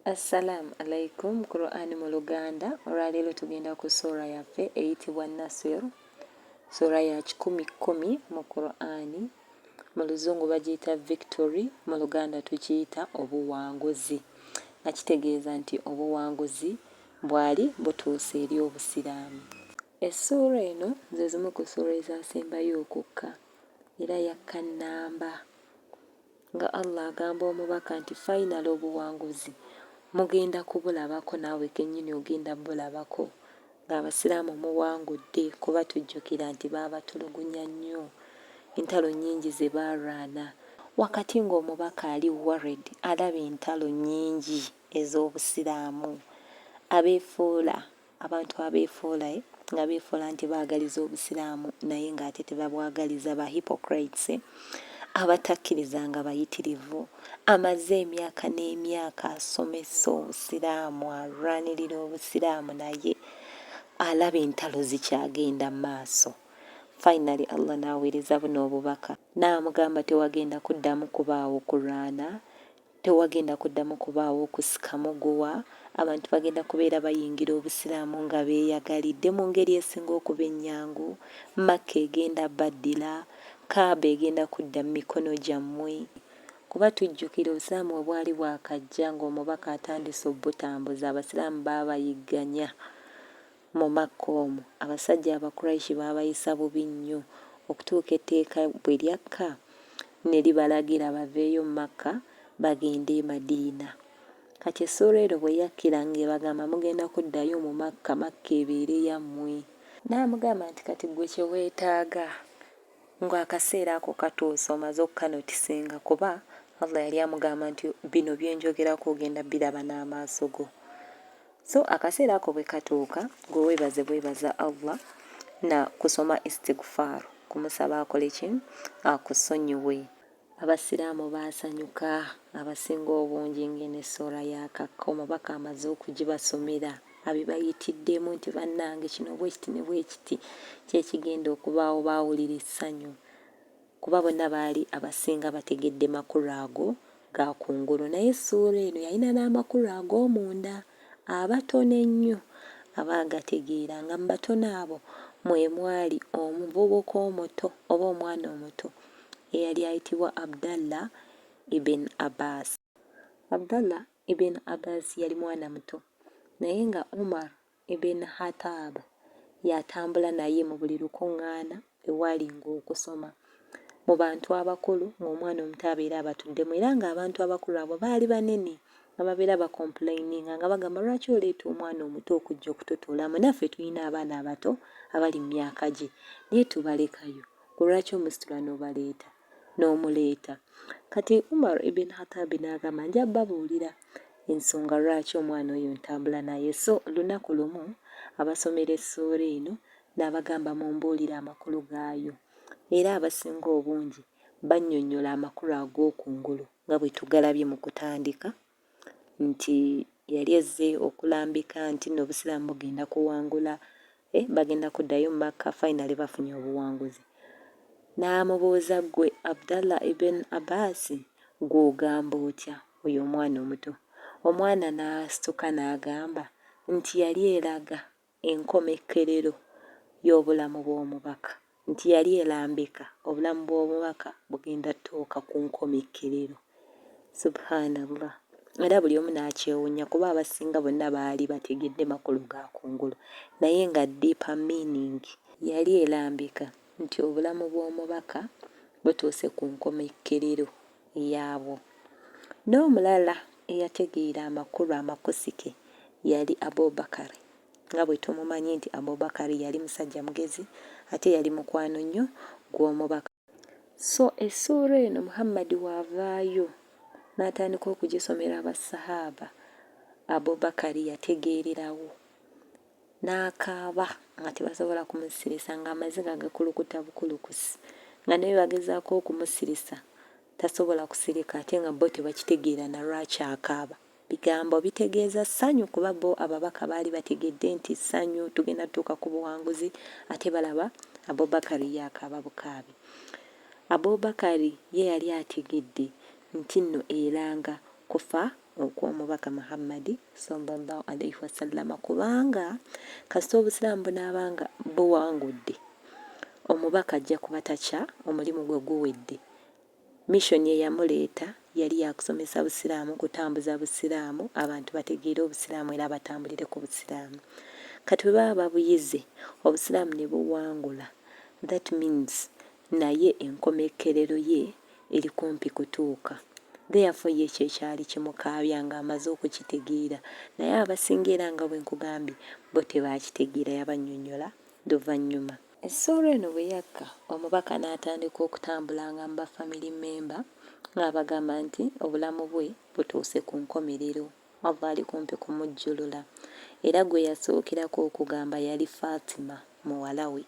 Assalam Alaikum Quran mu Luganda olwaleero tugenda ku ssuura yaffe eyitibwa Nasir ssuura ya 110 mu Quran mu luzungu bagiyita victory mu Luganda tukiyita obuwanguzi nga kitegeeza nti obuwanguzi bwali butuuse eri Obusiraamu. Essuura eno ze zimu ku ssuura ezaasembayo okukka era yakka nnamba nga Allah agamba omubaka nti finally obuwanguzi mugenda kubulabako naawe kennyini ogenda bulabako ng'abasiraamu muwangudde kuba tujjukira nti baabatulugunya nnyo entalo nnyingi ze baalwana wakati ng'omubaka ali worried alaba entalo nnyingi ez'obusiraamu abeefuula Abantu abeefuula nga beefuula nti baagaliza Obusiraamu naye ng'ate tebabwagaliza, ba hypocrites, abatakkiriza nga bayitirivu. Amaze emyaka n'emyaka asomesa Obusiraamu, alwanirira Obusiraamu naye alaba entalo zikyagenda mu maaso. Finally Allah n'aweereza buno obubaka n'amugamba tewagenda kuddamu kubaawo kulwana Tewagenda kuddamu kubaawo kusika muguwa, abantu bagenda kubeera bayingira Obusiraamu nga beeyagalidde mu ngeri esinga okuba ennyangu, Makka egenda baddira, Kaaba egenda kudda mu mikono gyammwe. Kuba tujjukira Obusiraamu bwe bwali bwakajja ng'Omubaka atandise obutambuza, Abasiraamu baabayigganya mu Makka omwo. Abasajja Abakuraishi baabayisa bubi nnyo okutuuka etteeka bwe lyakka ne libalagira baveeyo mu Makka bagende e Madiina. Kati essuula eno bwe yakkira ng'ebagamba mugenda kuddayo mu Makka, Makka ebeere yammwe. N'amugamba nti kati ggwe kye weetaaga ng'akaseera ako katuuse omaze okukanotisinga kuba Allah yali amugamba nti bino bye njogerako ogenda biraba n'amaaso go. So akaseera ako bwe katuuka gwe weebaze bwebaza Allah na kusoma istigfar kumusaba akole ki akusonyiwe. Abasiraamu baasanyuka abasinga obungi ng'eno essuula yaakakka omubaka amaze okugibasomera abibayitiddemu nti bannange kino bwekiti ne bwekiti kyekigenda okubaawo baawulira essanyu. Kuba bonna baali abasinga bategedde makulu ago ga kungulu. Naye essuula eno yalina n'amakulu ag'omunda abatono ennyo abaagategeera, nga mu batono abo mwe mwali omuvubuka omuto oba omwana omuto eyali ayitibwa Abdalla ibn Abbas. Abdalla ibn Abbas yali mwana muto naye nga Umar Ibn Khattaab y'atambula naye mu buli lukuŋŋaana ewaalinga okusoma. Mu bantu abakulu ng'omwana omuto abeera abatuddemu era ng'abantu abakulu abo baali banene nga babeera bacomplaininga nga bagamba lwaki oleeta omwana omuto okujja okututuulamu naffe tulina abaana abato abali mu myaka gye naye tubalekayo ku lwaki omusitula n'obaleeta n'omuleeta kati Umar ibn Khattabi n'agamba nja babuulira ensonga lwaki omwana oyo ntambula naye so lunaku lumu abasomera essuula eno n'abagamba mumbuulire amakulu gaayo era abasinga obungi bannyonnyola amakulu ag'okungulu nga bwe tugalabye mu kutandika nti yali ezze okulambika nti nno Obusiraamu bugenda kuwangula, eh, bagenda kuddayo mu Makka, finally bafunye obuwanguzi. N'amubuuza, ggwe Abdallah ibn Abbas, ggwe ogamba otya? Oyo omwana omuto. Omwana n'asituka n'agamba nti yali eraga enkomekkerero y'obulamu bw'Omubaka, nti yali elambika obulamu bw'Omubaka bugenda tuuka ku nkomekkerero. Subhanallah. Era buli omu n'akyewunya kuba abasinga bonna baali bategedde makulu ga kungulu naye nga deeper meaning yali elambika nti obulamu bw'Omubaka butuuse ku nkomekkerero yaabwo. N'omulala eyategeera amakulu amakusike yali Abubakar. Nga bwe tumumanyi nti Abubakar yali musajja mugezi ate yali mukwano nnyo gw'Omubaka. So essuula eno Muhammad w'avaayo n'atandika okugisomera Bassahaba, Abubakar yategeererawo n'akaaba nga tebasobola kumusirisa ng'amaziga gakulukuta bukulukusi nga naye bagezaako okumusirisa tasobola kusirika ate nga bo tebakitegeera na lwaki akaaba. Bigambo bitegeeza ssanyu kuba bo ababaka baali bategedde nti ssanyu tugenda tutuuka ku buwanguzi ate balaba Abubakari ye akaaba bukaabi. Abubakari ye yali ategedde nti nno eranga kufa okw'omubaka Muhammadi sallallahu alaihi wasallama kubanga kasita obusiraamu bunaaba nga buwangudde omubaka ajja kuba takya omulimu gwe guwedde Mission eyamuleeta yali ya kusomesa Busiraamu, kutambuza Busiraamu, abantu bategeere Obusiraamu era batambulire ku Busiraamu. Kati bwe baba babuyize, Obusiraamu ne buwangula, that means naye enkomekkerero ye eri kumpi kutuuka. Therefore ye kye kyali kimukaabya nga amaze okukitegeera. Naye abasinga era nga bwe nkugambye bo tebaakitegeera yabannyonnyola luvannyuma. Essuula eno bwe yakka, Omubaka n'atandika okutambulanga mu ba family member ng'abagamba nti obulamu bwe butuuse ku nkomerero, Allah ali kumpi kumujjulula. Era gwe yasookerako okugamba yali Fatima muwala we.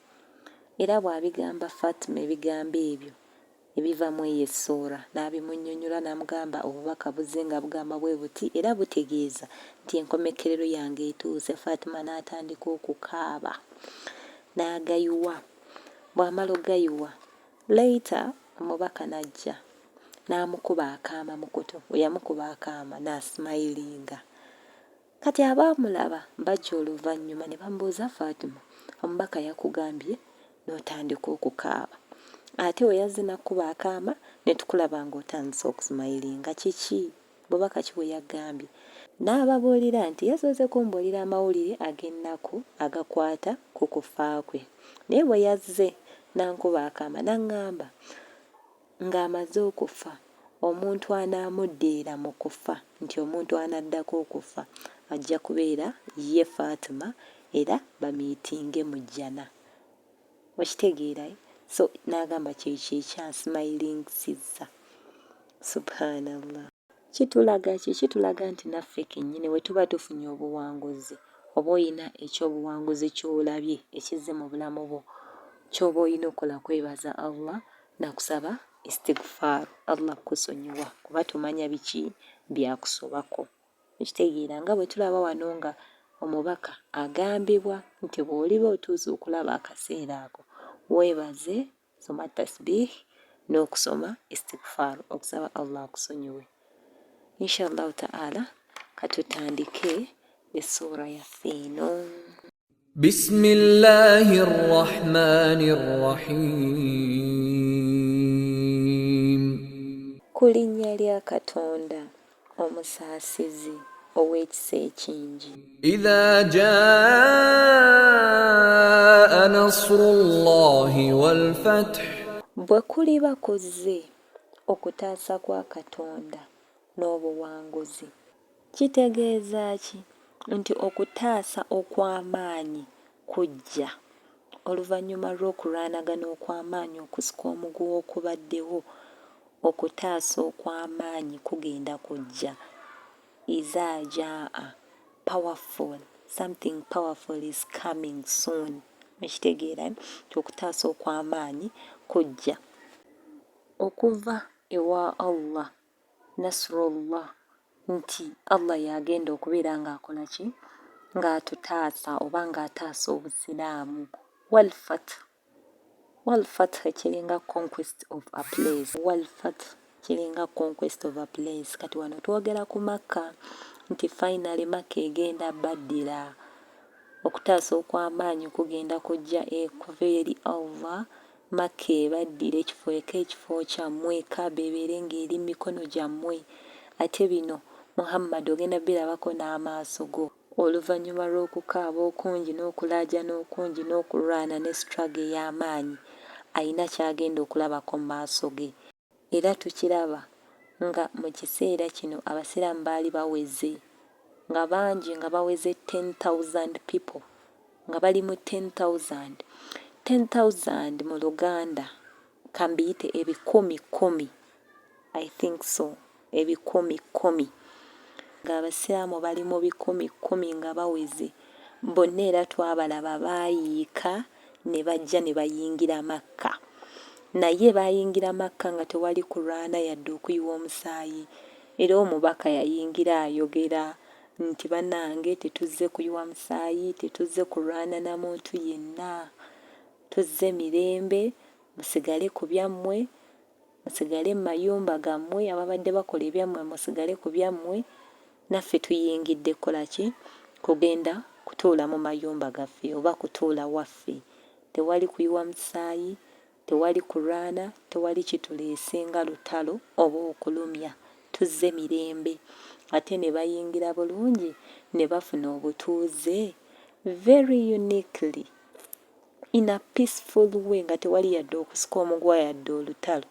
Era bw'abigamba Fatima ebigambo ebyo, ebiva mu eyo essuura, n'abimunnyonnyola n'amugamba obubaka buzze nga bugamba bwe buti era butegeeza nti enkomekkerero yange etuuse. Fatima n'atandika okukaaba n'agayiwa. Bw'amala okugayiwa, later omubaka n'ajja n'amukuba akaama mu kutu. Bwe yamukuba akaama n'asimayilinga. Kati abaamulaba bajja oluvannyuma ne bamubuuza, Fatuma, omubaka yakugambye n'otandika okukaaba. Ate we yazze n'akukuba akaama ne tukulaba ng'otandise okusimayilinga. Kiki? Bubaka ki bwe yakugambye? N'ababuulira nti yasoose kumbuulira amawulire ag'ennaku agakwata ku kufa kwe. Naye bwe yazze n'ankuba akaama n'aŋŋamba Ng'amaze okufa, omuntu anaamuddirira mu kufa, nti omuntu anaddako okufa ajja kubeera ye Fatima era bamiitinge mu Jjana. Okitegeera? So n'agamba kyekyo ekyansimayilingisizza. Subhanallah. Kitulaga ki? Kitulaga nti naffe kennyini bwe tuba tufunye obuwanguzi, oba olina eky'obuwanguzi ky'olabye ekizze mu bulamu bwo, ky'oba olina okukola kwebaza Allah na kusaba istigfar, Allah kukusonyiwa kuba tomanya biki byakusobako. Okitegeera? Nga bwe tulaba wano nga omubaka agambibwa nti bw'oliba otuuse okulaba akaseera ako weebaze Soma tasbih n'okusoma istigfar okusaba Allah akusonyiwe. Inshallah ta'ala katutandike essuura yaffe eno. Bismillahi rrahmani rrahim. Ku linnya lya Katonda Omusaasizi, Ow'ekisa ekingi. Idha jaa nasrullahi wal fath. Bwe kuliba kuzze okutaasa kwa Katonda n'obuwanguzi. Kitegeeza ki nti okutaasa okw'amaanyi kujja oluvannyuma lw'okulwanagana okw'amaanyi okusika omuguwa okubaddewo Okutaasa okw'amaanyi kugenda kujja. Izaa jaa powerful, something powerful is coming soon. Mukitegeera nti okutaasa okw'amaanyi kujja. Okuva ewa Allah, Nasrullah, nti Allah y'agenda okubeera ng'akola ki? Ng'atutaasa oba ng'ataasa Obusiraamu. Wal fath. Wal fath kiringa conquest of a place. Wal fath kiringa conquest of a place. Kati wano twogera ku Makka nti finally Makka egenda baddira. Okutaasa okw'amaanyi kugenda kujja kuva eri Allah. Makka ebaddire kifuuke ekifo kyammwe, Kaaba ebeere ng'eri mu mikono gyammwe. Ate bino Muhammad ogenda birabako n'amaaso go. Oluvannyuma lw'okukaaba okungi n'okulaajana okungi n'okulwana ne struggle ey'amaanyi, alina ky'agenda okulabako mu maaso ge. Era tukiraba nga mu kiseera kino Abasiraamu baali baweze, nga bangi, nga baweze 10,000 people, nga bali mu 10,000. 10,000 mu Luganda kambiyite ebikumi kkumi. I think so ebikumi kkumi nga abasiraamu bali mu bikumi kkumi nga baweze bonna era twabalaba baayiika ne bajja ne bayingira Makka naye baayingira Makka nga tewali kulwana yadde okuyiwa omusaayi era omubaka yayingira ayogera nti banange tetuzze kuyiwa musaayi tetuzze kulwana na muntu yenna tuzze mirembe musigale ku byammwe Musigale mu mayumba gammwe, ababadde bakola ebyammwe musigale ku byammwe. Naffe tuyingidde kukola ki? Kugenda kutuula mu mayumba gaffe oba kutuula waffe. Tewali kuyiwa musaayi, tewali kulwana, tewali kituleese nga lutalo oba okulumya. Tuzze mirembe. Ate ne bayingira bulungi ne bafuna obutuuze very uniquely in a peaceful way nga tewali yadde okusika omuguwa yadde olutalo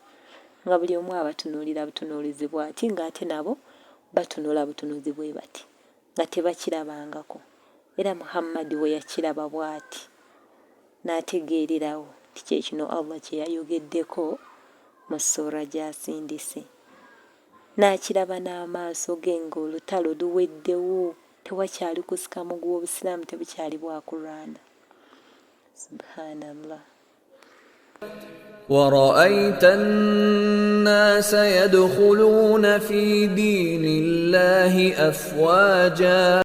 nga buli omu abatunuulira butunuulizi bw'ati ng'ate nabo batunula butunuzi bwe bati nga tebakirabangako. Era Muhammad bwe yakiraba bw'ati n'ategeererawo nti kye kino Allah kye yayogeddeko mu ssuura gy'asindise. N'akiraba n'amaaso ge ng'olutalo luweddewo, tewakyali kusika muguwa Obusiraamu tebukyali bwa kulwana. Subhaanallah. ورأيت الناس يدخلون في دين الله أفواجا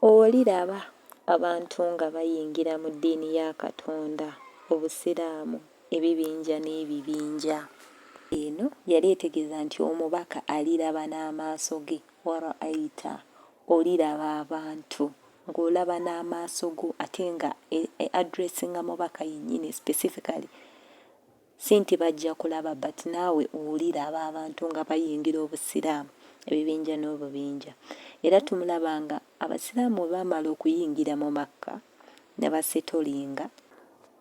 Oliraba abantu nga bayingira mu ddiini ya Katonda, Obusiraamu, ebibinja n'ebibinja. Eno yali etegeeza nti omubaka aliraba n'amaaso ge, waraaita, oliraba abantu ng'olaba n'amaaso go ate nga e, e addressinga mubaka yennyini specifically si nti bajja kulaba but naawe oliraba abantu nga bayingira obusiraamu ebibinja n'obubinja era tumulaba nga abasiraamu bwe baamala okuyingira mu makka ne basetolinga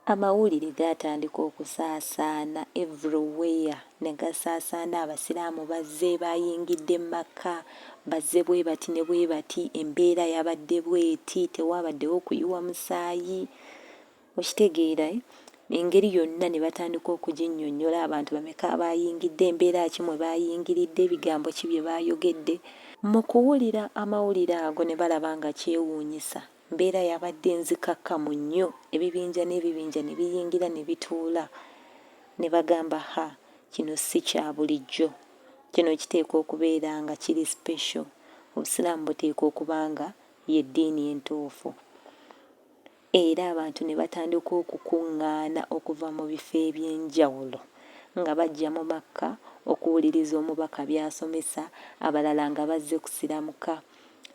Amawulire gaatandika okusaasaana everywhere ne gasaasaana Abasiraamu bazze, baayingidde Makka, bazze bwe bati ne bwe bati, embeera yabadde bw'eti, tewaabaddewo kuyiwa musaayi. Okitegeera, eh? Engeri yonna ne batandika okuginnyonnyola, abantu bameka abaayingidde, mbeera ki mwe baayingiridde, bigambo ki bye baayogedde. Mu kuwulira amawulire ago ne balaba nga kyewuunyisa. Mbeera yabadde nzikakkamu nnyo, ebibinja n'ebibinja ne biyingira ne bituula, ne bagamba, Ha, kino si kya bulijjo. Kino kiteekwa okubeera nga kiri special. Obusiraamu buteekwa okuba nga y'eddiini entuufu. Era abantu ne batandika okukuŋŋaana okuva mu bifo eby'enjawulo, nga bajja mu Makka okuwuliriza Omubaka by'asomesa, abalala nga bazze kusiramuka.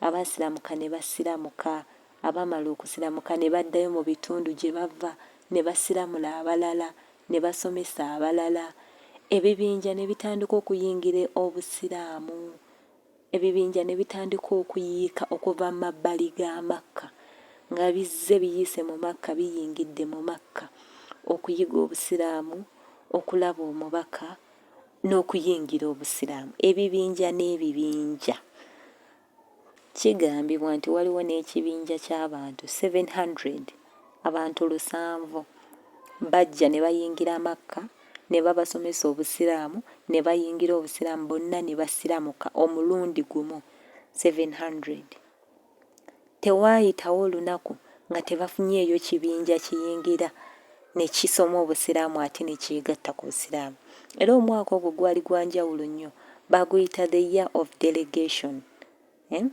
Abaasiramuka ne basiramuka, abaamala okusiramuka ne baddayo mu bitundu gye bava ne basiramula abalala, ne basomesa abalala. Ebibinja ne bitandika okuyingira Obusiraamu. Ebibinja ne bitandika okuyiika okuva mu mabbali ga Makka, nga bizze biyiise mu Makka biyingidde mu Makka okuyiga Obusiraamu, okulaba Omubaka, n'okuyingira Obusiraamu ebibinja n'ebibinja. Kigambibwa nti waliwo n'ekibinja ky'abantu 700, abantu lusanvu, bajja ne bayingira Makka ne babasomesa Obusiraamu ne bayingira Obusiraamu bonna ne basiramuka omulundi gumu 700. Tewaayitawo lunaku nga tebafunyeeyo kibinja kiyingira ne kisoma Obusiraamu ate ne kyegatta ku Busiraamu. Era omwaka ogwo gwali gwa njawulo nnyo, baaguyita the year of delegation. Eh?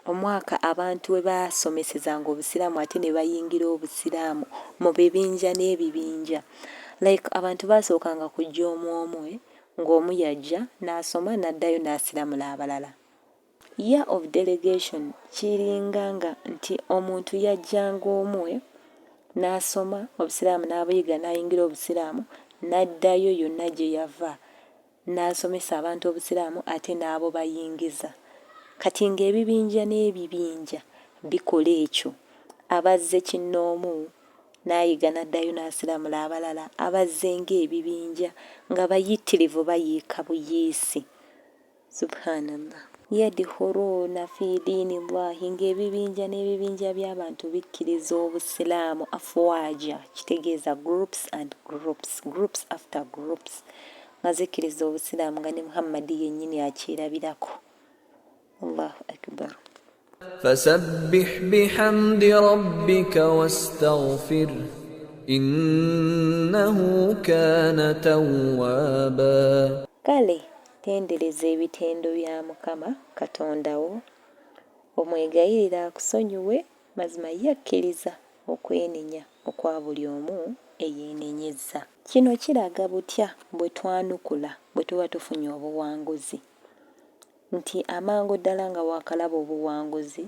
Omwaka abantu we baasomesezanga Obusiraamu ate ne bayingira Obusiraamu mu bibinja n'ebibinja. Like abantu baasookanga kujja omu omu, eh? Ng'omu yajja n'asoma n'addayo n'asiramula abalala. Year of delegation kiringa nga nti omuntu yajjanga omu n'asoma obusiraamu n'abuyiga n'ayingira obusiraamu n'addayo yonna gye yava n'asomesa abantu obusiraamu ate n'abubayingiza. Kati ng'ebibinja n'ebibinja bikola ekyo, abazze kinnoomu n'ayiga n'addayo n'asiramula abalala, abazze ng'ebibinja nga bayitirivu bayiika buyiisi. Subhanallah. Yadkhuluuna fi diini Llahi, ng'ebibinja n'ebibinja by'abantu bikkiriza Obusilaamu, afwaja kitegeeza groups and groups, groups after groups, nga zikkiriza Obusilaamu nga ne Muhammad yennyini akyerabirako. Allahu Akbar. Fasabbih bihamdi rabbika wastaghfirhu innahu kaana tawwaaba. Kale tendereza ebitendo bya Mukama Katonda wo, omwegayirire akusonyiwe, mazima ye akkiriza okwenenya okwa buli omu eyeenenyezza. Kino kiraga butya bwe twanukula bwe tuba tufunye obuwanguzi. Nti amangu ddala nga waakalaba obuwanguzi,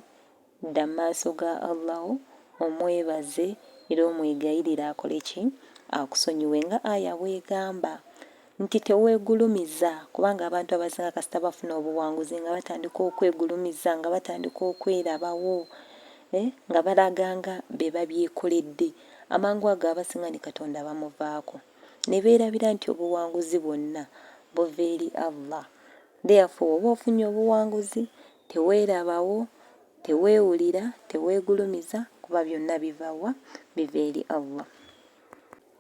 dda mu maaso ga Allah wo omwebaze era omwegayirire akole ki? Akusonyiwe nga aya bw'egamba nti teweegulumiza kubanga abantu abasinga kasita bafuna obuwanguzi nga batandika okwegulumiza nga batandika okwerabawo eh, nga balaga nga be babyekoledde amangu ago abasinga ne Katonda bamuvaako ne beerabira nti obuwanguzi bwonna buva eri Allah. Therefore woba ofunye obuwanguzi teweerabawo, teweewulira, teweegulumiza kuba byonna biva wa? Biva eri Allah.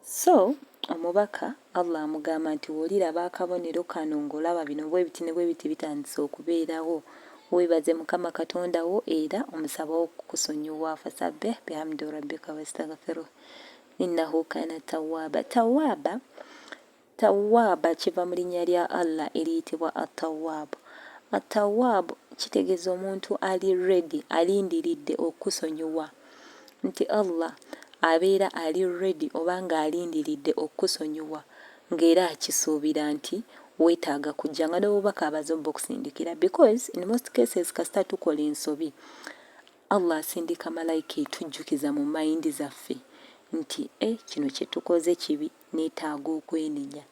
So omubaka Allah amugamba nti woliraba akabonero kano ng'olaba bino bwebiti ne bwebiti bitandise okubeerawo weebaze Mukama Katonda wo era omusabe okukusonyiwa fasabbih bihamdi rabbika wastaghfiruh innahu kana tawwaba. Tawwaba Tawwaaba kiva mu linnya lya Allah eriyitibwa Attawwaabu. Attawwaabu kitegeeza omuntu ali ready, alindiridde okukusonyiwa. Nti Allah abeera ali ready oba nga alindiridde okukusonyiwa ng'era akisuubira nti weetaaga kujja nga n'obubaka abaze obukusindikira because in most cases kasita tukola ensobi Allah asindika malayika etujjukiza mu mind zaffe nti eh kino kye tukoze kibi neetaaga okwenenya.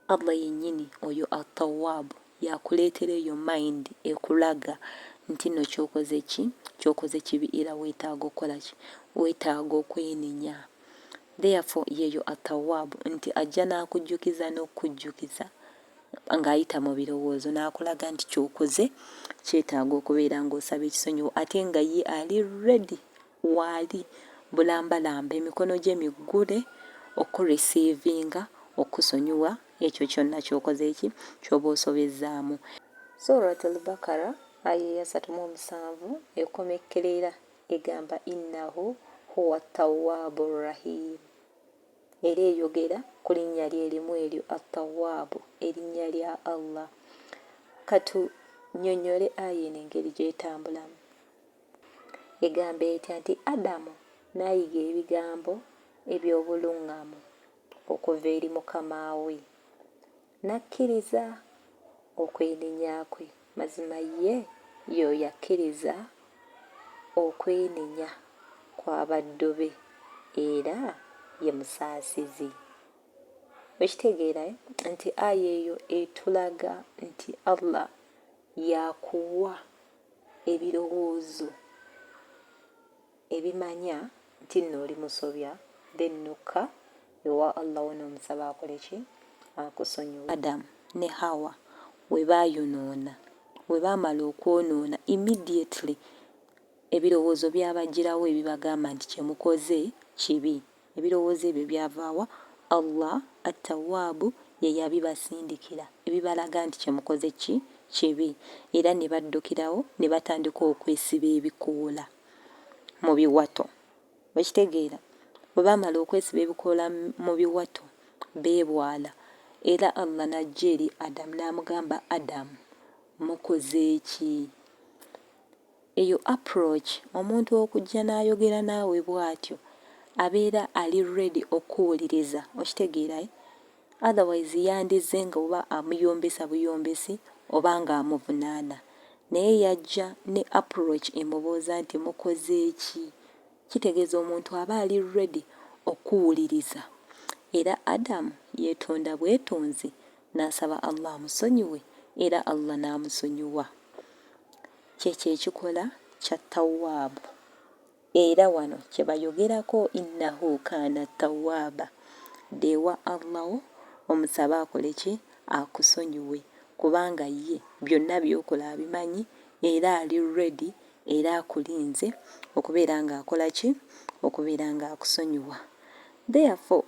Allah yennyini oyo Attawwaabu y'akuleetera eyo mind ekulaga nti nno ky'okoze ki, ky'okoze kibi era weetaaga okukola ki, weetaaga okwenenya. Therefore y'eyo Attawwaabu nti ajja n'akujjukiza n'okukujjukiza ng'ayita mu birowoozo n'akulaga nti ky'okoze kyetaaga okubeera ng'osaba ekisonyiwo ate nga ye ali ready waali bulambalamba emikono gye miggule okukurisiivinga okukusonyiwa ekyo kyonna ky'okoze ki ky'oba osobezzaamu. Surat Al-Baqara aya eyasatu mu omusanvu ekomekkerera egamba innahu huwa ttawaabu rrahiim. Era eyogera ku linnya lye limu eryo Attawaabu, erinnya lya Allah. Ka tunnyonnyole aya eno engeri gy'etambulamu. Egamba etya nti Adamu n'ayiga ebigambo eby'obulunngamu okuva eri Mukama we, n'akkiriza okwenenya kwe. Mazima Ye y'oyo akkiriza okwenenya kw'abaddu be era ye Musaasizi. Okitegeera nti aya eyo etulaga nti Allah y'akuwa ebirowoozo ebimanya nti nno oli musobya then nokka ewa Allah wo nomusaba akole ki? Akusonyiwe. Adam ne Hawa webaayonoona, webaamala okwonoona immediately ebirowoozo byabajjirawo ebibagamba nti kyemukoze kibi. Ebirowoozo ebyo byava wa? Allah Attawaabu ye yabibasindikira, ebibalaga nti kye mukoze ki? Kibi. Era ne baddukirawo ne batandika okwesiba ebikoola mu biwato. Okitegeera? Bwe baamala okwesiba ebikoola mu biwato, beebwala. Era Allah n'ajja eri Adam n'amugamba, Adam, mukoze ki? Eyo approach omuntu okujja nayogera naawe bwatyo abeera ali ready okukuwuliriza okitegeera eh? Otherwise yandizze nga oba amuyombesa buyombesi oba nga amuvunaana naye yajja ne approach emubuuza nti mukoze ki? Kitegeeza omuntu aba ali ready okukuwuliriza era Adam yetonda bwetonzi nasaba Allah amusonyiwe era Allah namusonyiwa. Kyekyo ekikola kya Tawwaabu. Era wano kyebayogerako innahu kaana tawwaaba. Dda ewa Allah wo omusabe akole ki? Akusonyiwe kubanga ye byonna byokola abimanyi era ali ready era akulinze okubeera nga akola ki? Okubeera nga akusonyiwa. Therefore,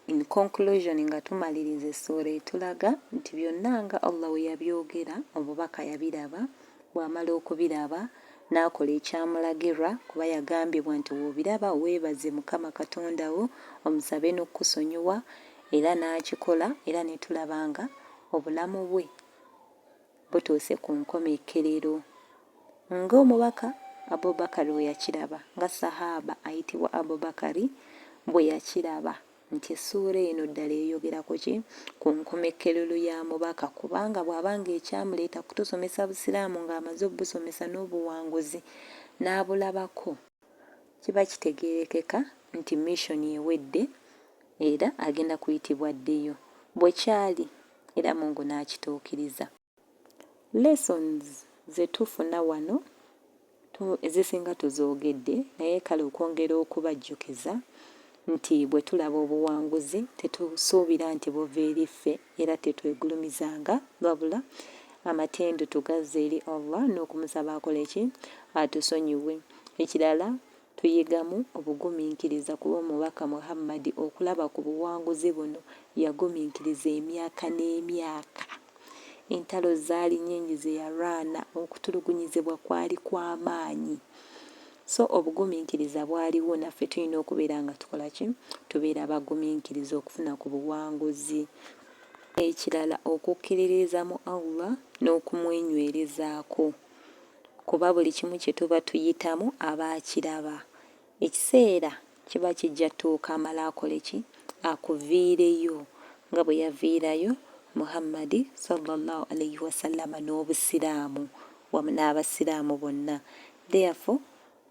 in conclusion nga tumaliriza essuula etulaga nti byonna nga Allah bwe yabyogera omubaka yabiraba, bw'amala okubiraba n'akola ekyamulagirwa kuba yagambibwa nti w'obiraba weebaze Mukama Katonda wo omusabe n'okukusonyiwa era n'akikola era ne tulaba nga obulamu bwe butuuse ku nkomekkerero. Nga Omubaka Abu Bakari bwe yakiraba, nga Ssahaaba ayitibwa Abu Bakari bwe yakiraba. nti essuula eno ddala eyogera ku ki? Ku nkomekkerero ya mubaka kubanga bw'aba nga ekyamuleeta kutusomesa Busiraamu ng'amaze obusomesa n'obuwanguzi n'abulabako, kiba kitegeerekeka nti mission ewedde era agenda kuyitibwa addeyo. Bwe kyali era Mungu n'akituukiriza. Lessons ze tufuna wano ezisinga tuzoogedde naye kale okwongera okubajjukiza nti bwe tulaba obuwanguzi tetusuubira nti buva eri ffe era tetwegulumizanga wabula amatendo tugazze eri Allah n'okumusaba akole ki? Atusonyiwe. Ekirala tuyigamu obugumiikiriza kuba omubaka Muhammad okulaba ku buwanguzi buno yagumiikiriza emyaka n'emyaka. Entalo zaali nnyingi ze yalwana, okutulugunyizibwa kwali kwa maanyi. So obugumiikiriza bwaliwo naffe tulina okubeera nga tukola ki? Tubeera bagumiikiriza okufuna ku buwanguzi. Ekirala okukkiririza mu Allah n'okumwenywerezaako kuba buli kimu kye tuba tuyitamu aba akiraba. Ekiseera kiba kijja tuuka amale akole ki? Akuviireyo nga bwe yaviirayo Muhammadi swallallahu alaihi wasallama n'Obusiraamu wamu n'Abasiraamu bonna. Therefore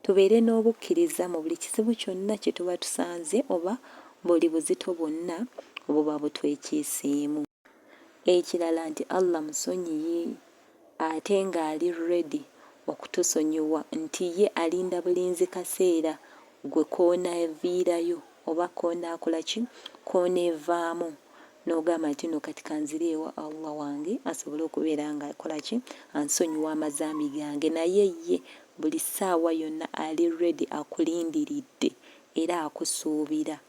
tubeere n'obukkiriza mu buli kizibu kyonna kye tuba tusanze oba buli buzito bwonna obuba butwekiiseemu. Ekirala nti Allah musonyiyi ate nga ali ready okutusonyiwa nti ye alinda bulinzi kaseera gwe k'oneeviirayo oba k'onaakola ki, k'oneevaamu n'ogamba nti nno kati kanzire ewa Allah wange asobole okubeera nga akola ki, ansonyiwa amazambi gange naye ye buli ssaawa yonna ali ready akulindiridde era akusuubira.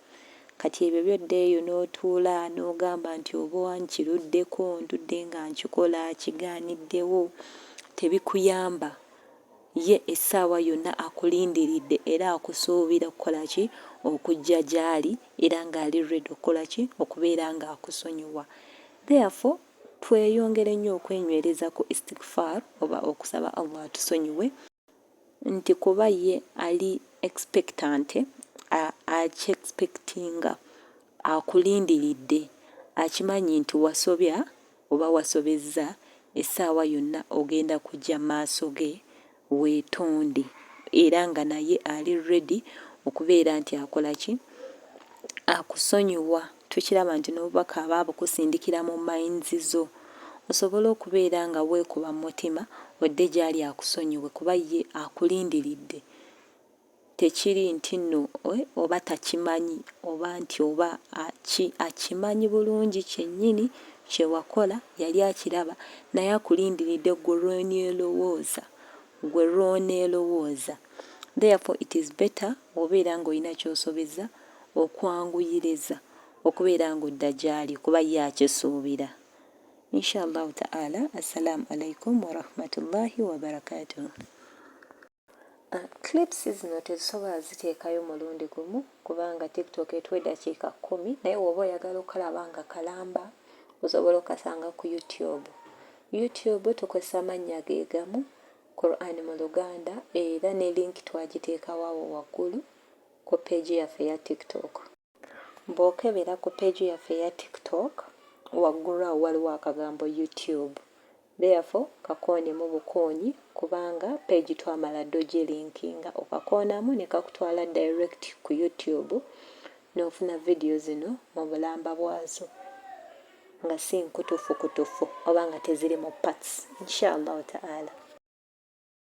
Kati ebyo by'odda eyo n'otuula n'ogamba nti oba nkiruddeko, ndudde nga nkikola, kigaaniddewo, tebikuyamba. Ye essaawa yonna akulindiridde era akusuubira okukola ki? Okujja gy'ali era ng'ali ready okukola ki? Okubeera ng'akusonyiwa. Therefore tweyongere nnyo okwenywereza ku istigfar oba okusaba Allah atusonyiwe. Nti kuba ye ali expectant, akyexpectinga, akulindiridde, akimanyi nti wasobya oba wasobezza, essaawa yonna ogenda kujja mu maaso ge weetonde era nga naye ali ready okubeera nti akola ki? Akusonyiwa. Tukiraba nti n'obubaka aba abukusindikira mu minds zo osobole okubeera nga weekuba mu mutima odde gy'ali akusonyiwe kuba ye akulindiridde. Tekiri nti nno oba takimanyi oba nti oba ki, akimanyi bulungi kyennyini kye wakola yali akiraba naye akulindiridde ggwe lw'oneelowooza, ggwe lw'oneelowooza. Therefore it is better bw'obeera ng'olina ky'osobezza okwanguyiriza okubeera ng'odda gy'ali kuba ye akisuubira. Insha Allahu ta'ala. Assalaamu alaikum warahmatullahi wabarakatuh. Clips zino tezisobola ziteekayo mulundi gumu kubanga TikTok etuwa eddakiika 10 naye woba oyagala okalaba nga kalamba osobola okasanga ku YouTube. YouTube tukozesa amannya ge gamu Quran mu Luganda era ne link twagiteekawo awo waggulu ku page yaffe eya TikTok. Bw'okebera ku page yaffe eya TikTok waggulu awo waliwo akagambo YouTube. Therefore kakoonemu bukoonyi kubanga page twamala dda ogilinkinga. Okakoonamu ne kakutwala direct ku YouTube n'ofuna vidiyo zino mu bulamba bwazo nga si nkutufukutufu oba nga teziri mu parts. Insha Allahu ta'ala.